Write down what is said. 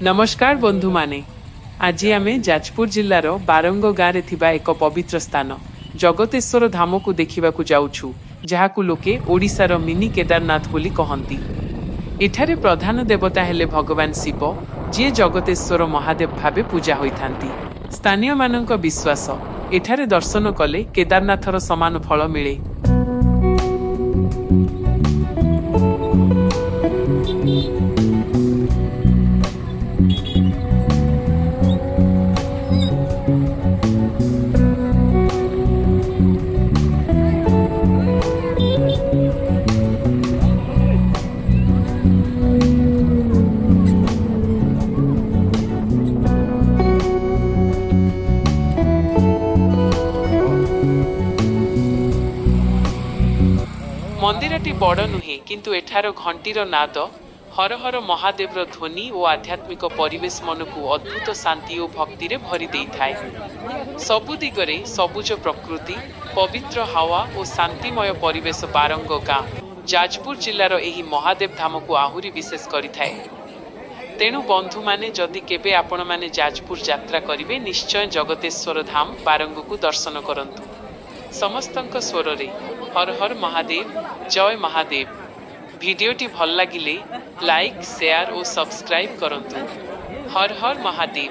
ନମସ୍କାର ବନ୍ଧୁମାନେ, ଆଜି ଆମେ ଯାଜପୁର ଜିଲ୍ଲାର ବାରଙ୍ଗ ଗାଁରେ ଥିବା ଏକ ପବିତ୍ର ସ୍ଥାନ, ଜଗତେଶ୍ୱର ଧାମକୁ ଦେଖିବାକୁ ଯାଉଛୁ, ଯାହାକୁ ଲୋକେ ଓଡ଼ିଶାର ମିନି କେଦାରନାଥ ବୋଲି କହନ୍ତି। ଏଠାରେ ପ୍ରଧାନ ଦେବତା ହେଲେ ଭଗବାନ ଶିବ, ଯିଏ ଜଗତେଶ୍ୱର ମହାଦେବ ଭାବେ ପୂଜା ହୋଇଥାନ୍ତି। ସ୍ଥାନୀୟମାନଙ୍କ ବିଶ୍ୱାସ, ଏଠାରେ ଦର୍ଶନ କଲେ କେଦାରନାଥର ସମାନ ଫଳ ମିଳେ। ମନ୍ଦିରଟି ବଡ଼ ନୁହେଁ, କିନ୍ତୁ ଏଠାର ଘଣ୍ଟିର ନାଦ, ହର ହର ମହାଦେବର ଧ୍ୱନି ଓ ଆଧ୍ୟାତ୍ମିକ ପରିବେଶ ମନକୁ ଅଦ୍ଭୁତ ଶାନ୍ତି ଓ ଭକ୍ତିରେ ଭରି ଦେଇଥାଏ। ସବୁ ଦିଗରେ ସବୁଜ ପ୍ରକୃତି, ପବିତ୍ର ହାୱା ଓ ଶାନ୍ତିମୟ ପରିବେଶ ବାରଙ୍ଗ ଗାଁ, ଯାଜପୁର ଜିଲ୍ଲାର ଏହି ମହାଦେବ ଧାମକୁ ଆହୁରି ବିଶେଷ କରିଥାଏ। ତେଣୁ ବନ୍ଧୁମାନେ, ଯଦି କେବେ ଆପଣମାନେ ଯାଜପୁର ଯାତ୍ରା କରିବେ, ନିଶ୍ଚୟ ଜଗତେଶ୍ୱର ଧାମ ବାରଙ୍ଗକୁ ଦର୍ଶନ କରନ୍ତୁ। ସମସ୍ତଙ୍କ ସ୍ୱରରେ ହର ହର ମହାଦେବ, ଜୟ ମହାଦେବ। ଭିଡ଼ିଓଟି ଭଲ ଲାଗିଲେ ଲାଇକ୍, ସେୟାର ଓ ସବସ୍କ୍ରାଇବ୍ କରନ୍ତୁ। ହର ହର ମହାଦେବ।